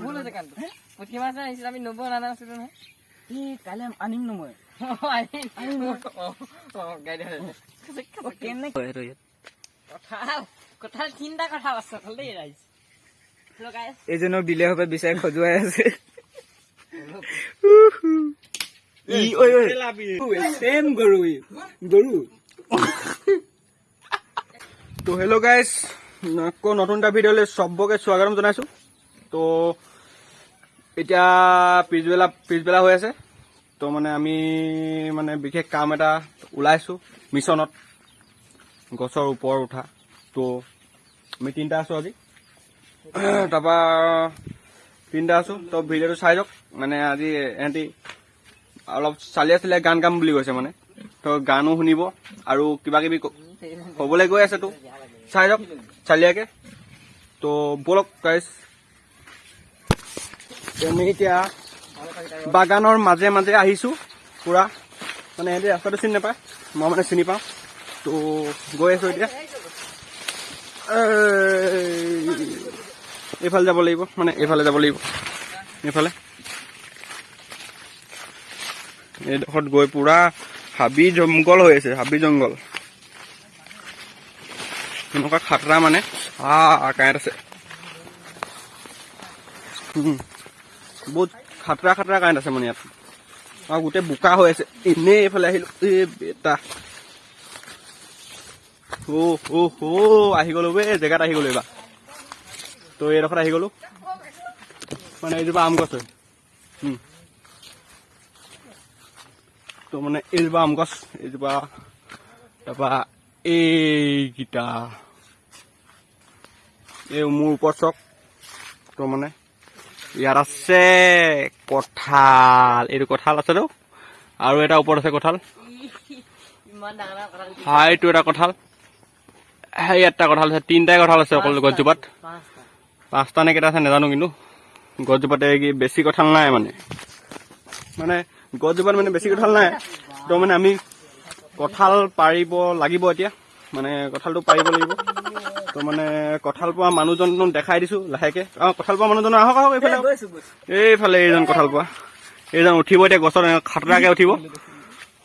ভুল হৈছে কামটো। পুঠি মাছ আনিছিল, আমি নবৌ অনা নাছিলো নহয়। এই কাইলৈ আনিম ন মই। গাড়ী। কেনেকৈ কঁঠাল, কঁঠাল, তিনিটা কঁঠাল আছে অকল দেই ৰাইজ। গাইজ। এইজনক দিলে হবে, বিচাৰি খজুৱাই আছে। ই ঐ ঐ, চেম গৰু, ই গৰু। তো হেল্ল' গাইজ, আকৌ নতুন এটা ভিডিঅ'লৈ চবকে স্বাগতম জনাইছোঁ। তো এতিয়া পিছবেলা পিছবেলা হৈ আছে। তো মানে আমি মানে বিশেষ কাম এটা ওলাইছোঁ, মিছনত গছৰ ওপৰত উঠা। তো আমি তিনিটা আছোঁ আজি, তাৰপৰা তিনিটা আছোঁ। তো ভিডিঅ'টো চাই যাওক। মানে আজি এহেঁতি অলপ চালিয়া চালিয়া গান গাম বুলি কৈছে, মানে তো গানো শুনিব আৰু কিবা কিবি ক'বলৈ গৈ আছে। তো চাই যাওক চালিয়াকে। তো ব'লক গাইজ। আমি এতিয়া বাগানৰ মাজে মাজে আহিছোঁ পুৰা। মানে সিহঁতি ৰাস্তাটো চিনি নাপায়, মই মানে চিনি পাওঁ। তো গৈ আছোঁ এতিয়া। এই, এইফালে যাব লাগিব, মানে এইফালে যাব লাগিব। এইফালে এইডোখৰত গৈ পুৰা হাবি জংঘল হৈ আছে, হাবি জংঘল, এনেকুৱা খাতৰা মানে। কাঁইট আছে। বহুত খাতৰা খাতৰা কাঁইট আছে মানে ইয়াত আৰু গোটেই বোকা হৈ আছে। এনেই এইফালে আহিলো। এই বেটা, অ' অ' অ' আহি গ'লো বে, জেগাত আহি গ'লো এইবাৰ। তো এইডোখৰত আহি গ'লো, মানে এইজোপা আম গছ হয়। তো মানে এইজোপা আম গছ, এইজোপা, তাৰপৰা এইকেইটা, এই মোৰ ওপৰত চাওক। তো মানে ইয়াত আছে কঁঠাল, এইটো কঁঠাল আছেতো আৰু এটা ওপৰত আছে কঁঠাল। ইমান ডাঙৰ ডাঙৰ কঁঠাল। হাইটো এটা কঁঠাল, সেই এটা কঁঠাল আছে। তিনিটাই কঁঠাল আছে অকল গছজোপাত। পাঁচটা। পাঁচটা নে কেইটা আছে নাজানো, কিন্তু গছজোপাতে কি বেছি কঁঠাল নাই। মানে মানে গছজোপাত মানে বেছি কঁঠাল নাই। তো মানে আমি কঁঠাল পাৰিব লাগিব এতিয়া, মানে কঁঠালটো পাৰিব লাগিব। তো মানে কঁঠাল পোৱা মানুহজন দেখাই দিছো লাহেকে। অ, কঁঠাল পোৱা মানুহজন, আহক আহক, এইফালে আহক। গৈছো গৈছো। এইফালে এইজন কঁঠাল পোৱা, এইজন উঠিব এতিয়া গছত, এনেকুৱা খাতৰাকে উঠিব।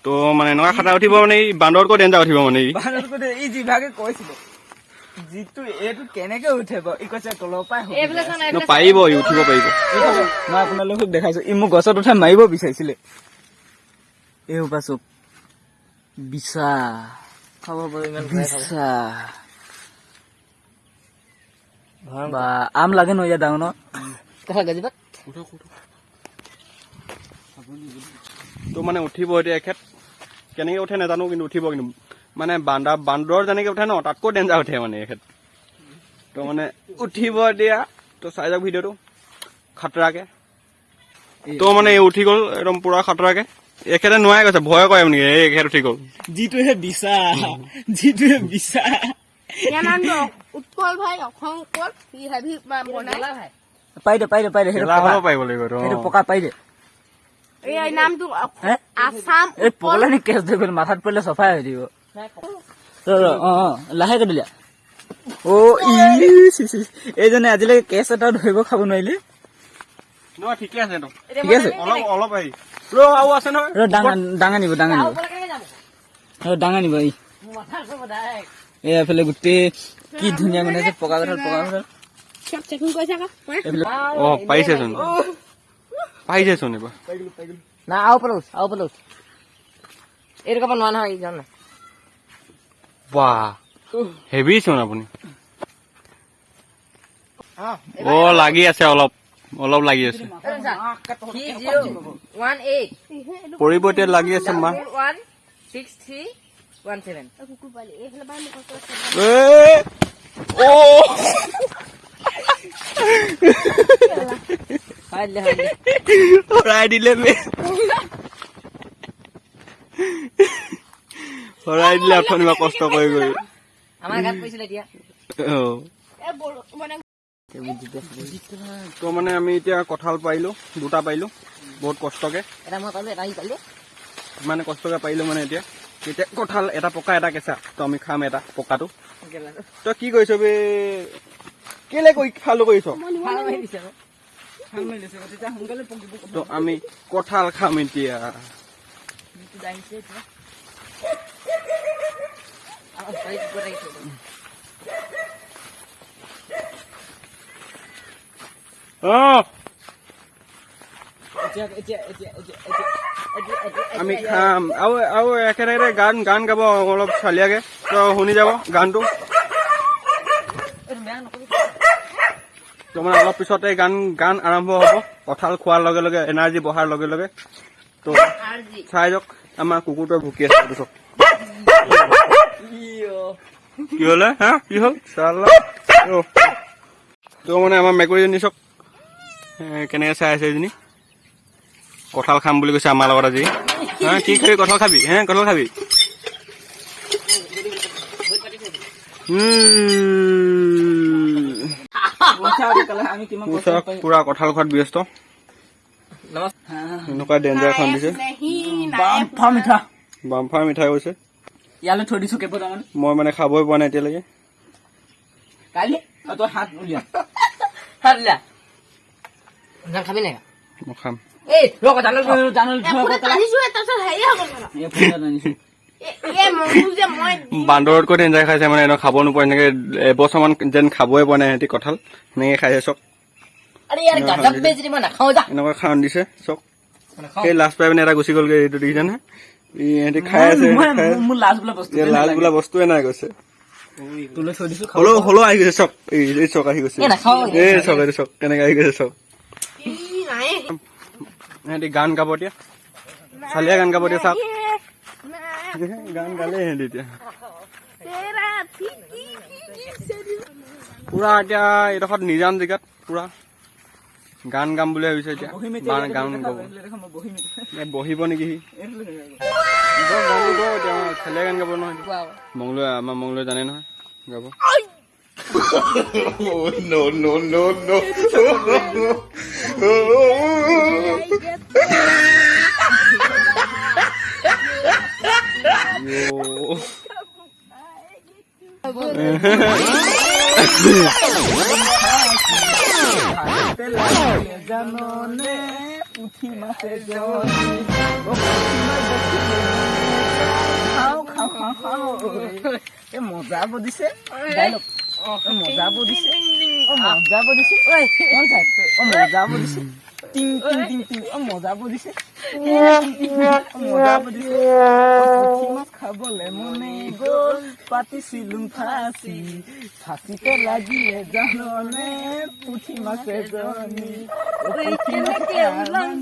তো মানে এনেকুৱা খাতৰা উঠিব, মানে এই বান্দৰতকৈ ডেঞ্জাৰ উঠিব মানে ই। বান্দৰটো এই যিভাগে কৈছিলে, যিটো এইটো কেনেকে উঠে বাৰু, ই কৈছে তলৰ পৰাই হ'ব। এইফালে চোৱা নাই। ন, পাৰিব, ই উঠিব পাৰিব। মই আপোনালোকক দেখাইছো, ই মোক গছত উঠাই মাৰিব বিচাৰিছিলে। এই সোপা চব বিচা। খাব হ'ব, ইমান ভয় খাব। বিচা বা আম লাগে ন ইয়াত ডাঙৰ ন। কঁঠাল গজিবাত। তো মানে উঠিব এতিয়া এখেত, কেনেকে উঠে নাজানো, কিন্তু উঠিব। কিন্তু মানে বান্দৰ যেনেকে উঠে ন, তাতকৈ ডেঞ্জাৰ উঠে মানে এখেত। তো মানে উঠিব এতিয়া, তো চাই যাওক ভিডিঅ'টো খাতৰাকে। তো মানে এই উঠি গ'ল একদম পুৰা খাতৰাকে। এখেতে নোৱাৰে গৈছে, ভয় কৰে মানে। এই এখেত উঠি গ'ল। যিটোহে বিচা, যিটোহে বিচা। ইয়াৰ নামটো উৎপল ভাই, অসম উৎপল, ই হেভি বনাই। ভাই। পাই দে, পাই দে, পাই দে, সেইটো গেলা পকা। হ'লেও পাৰিব লাগিব এইটো, সেইটো অ। পকা, পাই দে। এই নামটো হে? আছাম এই উৎপল। পগলা নি, কেচ ধৰি পেলাই মাথাত পৰিলে চফাই হৈ দিব। নাই। ৰ ৰ, অ, লাহেকে দিলা। অ ই চি, চি, এইজনে আজিলৈকে কেচ এটাও ধৰিব খাব নোৱাৰিলে। নহয়, ঠিকে আছে এইটো। ঠিকে আছে। অলপ অলপ আহি ৰ, আৰু আছে নহয়। ৰ, ডাঙা ডাঙা নিব, ডাঙা নিব। ওপৰলৈ কেনেকে যাব? ৰ, ডাঙা নিব ই। মোৰ মাথা কৰিব ডাইৰেক্ট। এই এফালে গোটেই কি ধুনীয়া গোন্ধাইছে, পকা কঁঠাল, পকা কঁঠাল। চব চেকিং কৰিছে আকৌ। এইফালে। অ, পাৰিছেচোন, পাৰিছেচোন এইবাৰ। না, আৰু ওপৰলৈ উঠ, আৰু ওপৰলৈ উঠ। এইটো কাপোৰ নোৱাৰা নহয়, যাম না। বাহ, হেভিচোন আপুনি। অ, লাগি আছে, অলপ অলপ লাগি আছে। 3018। পৰিব এতিয়া, লাগি আছে মা। 16317। কুকুৰ পোৱালি এইফালে পৰা মোক কৈছে। এ, অ। হয় দিলে, হয় দিলে। হৰাই দিলে বে, হৰাই দিলে। অথনি পৰা কষ্ট কৰি কৰি। আমাৰ গাত পৰিছিলে এতিয়া। অ। এই বড়ো মানে। তো মানে আমি এতিয়া কঁঠাল পাৰিলো, দুটা পাৰিলো বহুত কষ্টকে। এটা মই পালো, এটা সি পালে। মানে কষ্টকে পাৰিলো। মানে এতিয়া এতিয়া কঁঠাল এটা পকা, এটা কেঁচা। তো আমি খাম এটা পকাটো। তই কি কৰিছ বে? কেলে কৈ ফালো কৰিছ? ভাল মাৰি দিছে আকৌ। ভাল মাৰি দিছে, তেতিয়া সোনকালে পকিব। তো আমি কঁঠাল খাম এতিয়া। এইটো আহিছে এতিয়া। আমাৰ বাৰীত কুকুৰ আহিছে। অ। এতিয়া এতিয়া এতিয়া এতিয়া এতিয়া এতিয়া এতিয়া। আমি খাম আৰু একেলগে গান গাব অলপ চালিয়াকে, তো শুনি যাব গানটো। এইটো বেয়া নকবি। তো মানে অলপ পিছতে গান আৰম্ভ হ'ব, কঁঠাল খোৱাৰ লগে লগে, এনাৰ্জি বঢ়াৰ লগে লগে। তো আৰজি। চাই যাওক, আমাৰ কুকুৰটোৱে ভুকি আছে, এইটো চাওক। কি হ'লে হা? কি হ'ল চালা? অ। তো মানে আমাৰ মেকুৰীজনী চাওক, কেনেকে চাই আছে। এইজনী কঁঠাল খাম বুলি কৈছে আমাৰ লগত আজি। হা, কি খাবি? কঁঠাল খাবি? হে, কঁঠাল খাবি? আমি কিমান চাওক, পুৰা কঁঠাল খোৱাত ব্যস্ত। নমস্কাৰ। এনেকুৱা ডেঞ্জাৰ এখন দিছে। বাম্ফা মিঠা। বাম্ফাৰ মিঠাই কৈছে। ইয়ালৈ থৈ দিছো কেইপটামান। মই মানে খাবই পোৱা নাই এতিয়ালৈকে। কালি তই হাত উলিয়া। হাত উলিয়া। জান খাবি নাই? মই খাম। এই ৰ, জানো। জানো। বান্দৰতকৈ ডেঞ্জাৰ খাইছে, মানে এনেকুৱা খাব নোপোৱা, এনেকে এবছৰমান যেন খাবই পোৱা নাই সিহঁতি কঁঠাল, সেনেকে খাইছে চক। আৰে ইয়াৰ গাজাব বেজি, মই নাখাওঁ যা। এনেকুৱা খান দিছে চক। সেই লাজ পাই মানে এটা গুচি গ'লগে, এইটো দেখিছা নহয়। ইহঁতি খাই আছে। মোৰ লাজ বোলা বস্তু লাজ বোলা বস্তুৱে নাই কৈছে। তোলৈ থৈ দিছো। হলেও হলেও আহি গৈছে চক, এই চক আহি গৈছে। এই চক, এইটো চক কেনেকে আহি গৈছে চক। সিহঁতি গান গাব এতিয়া, চালিয়া গান গাব এতিয়া, চাওক। গান গালে সিহঁতি এতিয়া পুৰা। এতিয়া এইডোখৰত নিজান জেগাত পুৰা গান গাম বুলি ভাবিছে এতিয়া। গান গাব, বহিব নেকি সি? এতিয়া খেলীয়া গান গাব নহয় মংলৈ, আমাৰ মংলৈ জানে নহয় গাব। No, no, no, no. জাননে পুঠি মাছে খাওঁ খাওঁ খাওঁ খাওঁ। এই মজা বদিছে, মজা বদিছে, মজা বদিছে, অ মজা বদিছে, টিং টিং টিং টিং, অ মজা বদিছে, মজা বদিছে। পুঠি মাছ খাবলে মনে গ'ল, পাতিছিলো ফাঁচি, ফাঁচিতে লাগিলে জাননে পুঠি মাছ এজনী।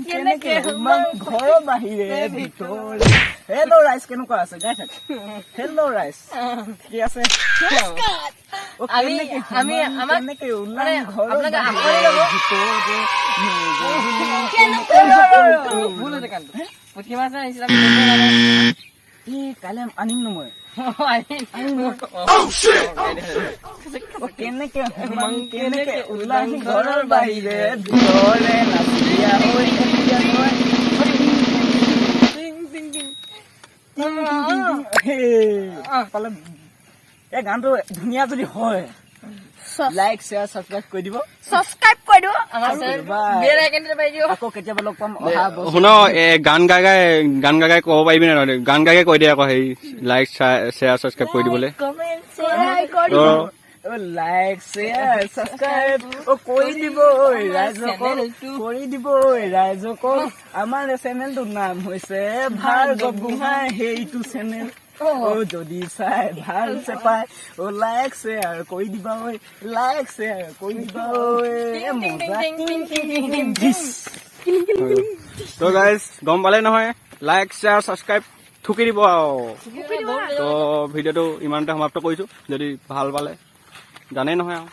কেনেকে ঘৰৰ বাহিৰে ভিতৰে। হেল্ল' ৰাইজ, কেনেকুৱা আছে? গাই থাক। হেল্ল' ৰাইজ, ঠিকে আছে? আমি আমাক কেনেকে ওলাম ঘৰৰ ভিতৰে? ভুল হৈছে গানটো। পুঠি মাছ আনিছিলাম। কাইলৈ আনিম ন মই? কেনেকে কেনেকে ওলাম ঘৰৰ বাহিৰে ভিতৰে, নাচিয়া হৈ। টিং টিং টিং। পালে। এই গানটো ধুনীয়া যদি হয়, লাইক শ্বেয়াৰ ছাবস্ক্ৰাইব কৰি দিব। ছাবস্ক্ৰাইব কৰি দিব। আমাৰ বেল আইকনটো দবাই দিব। আকৌ কেতিয়াবা লগ পাম অহা বছৰ। শুন, গান গাই গাই ক'ব পাৰিবি নাই? গান গাই গাই কৈ দিয়ে আকৌ, সেই লাইক শ্বেয়াৰ ছাবস্ক্ৰাইব কৰি দিবলৈ। কমেণ্ট শ্বেয়াৰ কৰি দিব। লাইক শ্বেয়াৰ ছাবস্ক্ৰাইব কৰি দিব ৰাইজসকল, কৰি দিব ৰাইজসকল। আমাৰ চেনেলটোৰ নাম হৈছে ভাৰ্গৱ গোহাঁই। সেইটো চেনেল অ যদি চাই ভাল পায়, অ লাইক শ্বেয়াৰ কৰি দিবা ঐ, লাইক শ্বেয়াৰ কৰি দিবা ঐ। মজা। তো গাইজ, গম পালে নহয়, লাইক শ্বেয়াৰ ছাবস্ক্ৰাইব ঠুকি দিব আৰু। তো ভিডিঅ'টো ইমানতে সমাপ্ত কৰিছোঁ। যদি ভাল পালে জানেই নহয় আৰু।